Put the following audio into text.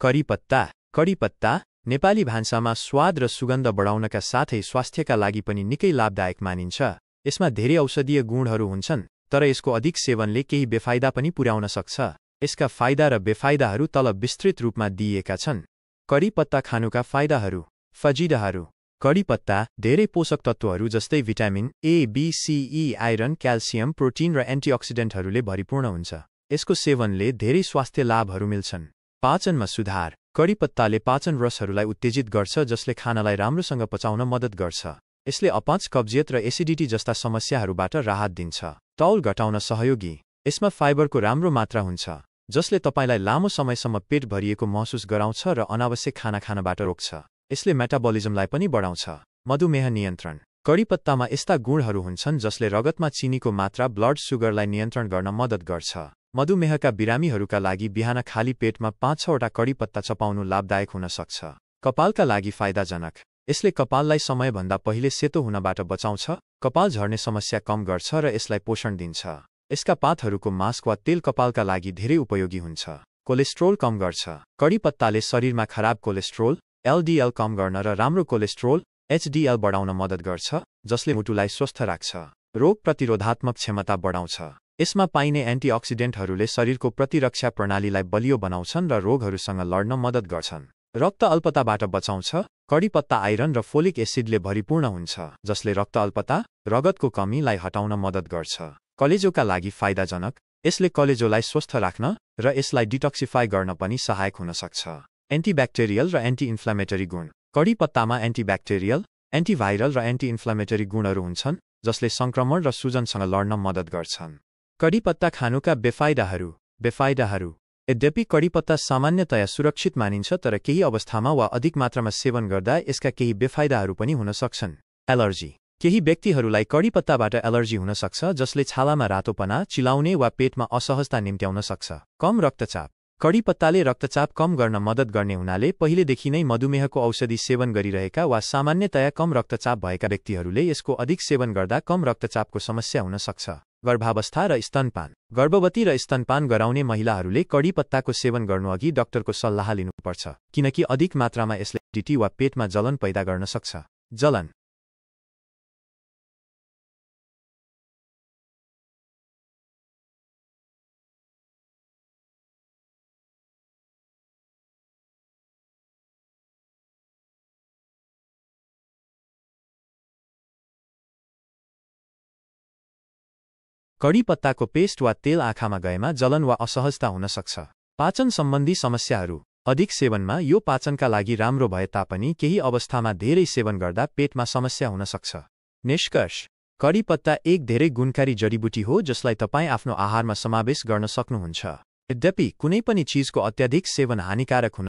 कढीपत्ता कढीपत्ता नेपाली भान्सामा स्वाद र सुगन्ध बढाउनका साथै स्वास्थ्यका लागि पनि निकै लाभदायक मानिन्छ। यसमा धेरै औषधीय गुणहरू हुन्छन्, तर यसको अधिक सेवनले केही बेफाइदा पनि पुर्याउन सक्छ। यसका फाइदा र बेफाइदाहरू तल विस्तृत रूपमा दिइएका छन्। कढीपत्ता खानुका फाइदाहरू। फजिदाहरू। कढीपत्ता धेरै पोषक तत्त्वहरू जस्तै vitamin A, B, C, E, iron, calcium, protein र एन्टिअक्सिडेन्टहरूले भरिपूर्ण हुन्छ। यसको सेवनले धेरै स्वास्थ्य लाभहरू मिल्छन्। पाचनमा सुधार। कढीपत्ताले पाचन रसहरूलाई उत्तेजित गर्छ जसले खानालाई राम्रोसँग पचाउन मद्दत गर्छ। यसले अपच, कब्जियत र एसिडिटी जस्ता समस्याहरूबाट राहत दिन्छ। तौल घटाउन सहयोगी। यसमा फाइबरको राम्रो मात्रा हुन्छ, जसले तपाईलाई लामो समयसम्म पेट भरिएको महसुस गराउँछ र अनावश्यक खाना खानबाट रोक्छ। यसले मेटाबलिजमलाई पनि बढाउँछ। मधुमेह नियन्त्रण। कढीपत्तामा यस्ता गुणहरू हुन्छन् जसले रगतमा चिनीको मात्रा ब्लड सुगरलाई नियन्त्रण गर्न मद्दत गर्छ। मधुमेहका बिरामीहरूका लागि बिहान खाली पेटमा 5-6 वटा कढीपत्ता चपाउनु लाभदायक हुन सक्छ। कपालका लागि फाइदाजनक। यसले कपाललाई समयभन्दा पहिले सेतो हुनबाट बचाउँछ, कपाल झर्ने समस्या कम गर्छ र यसलाई पोषण दिन्छ। यसका पातहरूको मास्क वा तेल कपालका लागि धेरै उपयोगी हुन्छ। कोलेस्ट्रोल कम गर्छ। कढीपत्ताले शरीरमा खराब कोलेस्ट्रोल, एलडिएल कम गर्न र राम्रो कोलेस्ट्रोल, एचडिएल बढाउन मद्दत गर्छ, जसले मुटुलाई स्वस्थ राख्छ। रोग प्रतिरोधात्मक क्षमता बढाउँछ। यसमा पाइने एन्टिअक्सिडेन्टहरूले शरीरको प्रतिरक्षा प्रणालीलाई बलियो बनाउँछन् र रोगहरूसँग लड्न मद्दत गर्छन्। रक्त अल्पताबाट बचाउँछ। कढीपत्ता आइरन र फोलिक एसिडले भरिपूर्ण हुन्छ, जसले रक्त अल्पता, रगतको कमीलाई हटाउन मद्दत गर्छ। कलेजोका लागि फाइदाजनक। यसले कलेजोलाई स्वस्थ राख्न र यसलाई डिटक्सिफाई गर्न पनि सहायक हुन सक्छ। एन्टिब्याक्टेरियल र एन्टी-इन्फ्लामेटरी गुण। कढीपत्तामा एन्टिब्याक्टेरियल, एन्टिभाइरल र एन्टी-इन्फ्लामेटरी गुणहरू हुन्छन्, जसले संक्रमण र सुजनसँग लड्न मद्दत गर्छन्। कढीपत्ता खानुका बेफाइदाहरू। बेफाइदाहरू। यद्यपि कढीपत्ता सामान्यतया सुरक्षित मानिन्छ, तर केही अवस्थामा वा अधिक मात्रामा सेवन गर्दा यसका केही बेफाइदाहरू पनि हुन सक्छन्। एलर्जी। केही व्यक्तिहरूलाई कढीपत्ताबाट एलर्जी हुन सक्छ, जसले छालामा रातोपना, चिलाउने वा पेटमा असहजता निम्त्याउन सक्छ। कम रक्तचाप। कढीपत्ताले रक्तचाप कम गर्न मद्दत गर्ने हुनाले पहिलेदेखि नै मधुमेहको औषधि सेवन गरिरहेका वा सामान्यतया कम रक्तचाप भएका व्यक्तिहरूले यसको अधिक सेवन गर्दा कम रक्तचापको समस्या हुन सक्छ। गर्भावस्था र स्तनपान। गर्भवती र स्तनपान गराउने महिलाहरूले कढीपत्ताको सेवन गर्नुअघि डाक्टरको सल्लाह लिनुपर्छ, किनकि अधिक मात्रामा यसले एसिडिटी वा पेटमा जलन पैदा गर्न सक्छ। जलन। कढीपत्ताको पेस्ट वा तेल आँखामा गएमा जलन वा असहजता हुन सक्छ। पाचन सम्बन्धी समस्याहरू। अधिक सेवनमा यो पाचनका लागि राम्रो भए तापनि केही अवस्थामा धेरै सेवन गर्दा पेटमा समस्या हुन सक्छ। निष्कर्ष। कढीपत्ता एक धेरै गुणकारी जडीबुटी हो जसलाई तपाईँ आफ्नो आहारमा समावेश गर्न सक्नुहुन्छ। यद्यपि कुनै पनि चीजको अत्याधिक सेवन हानिकारक हुन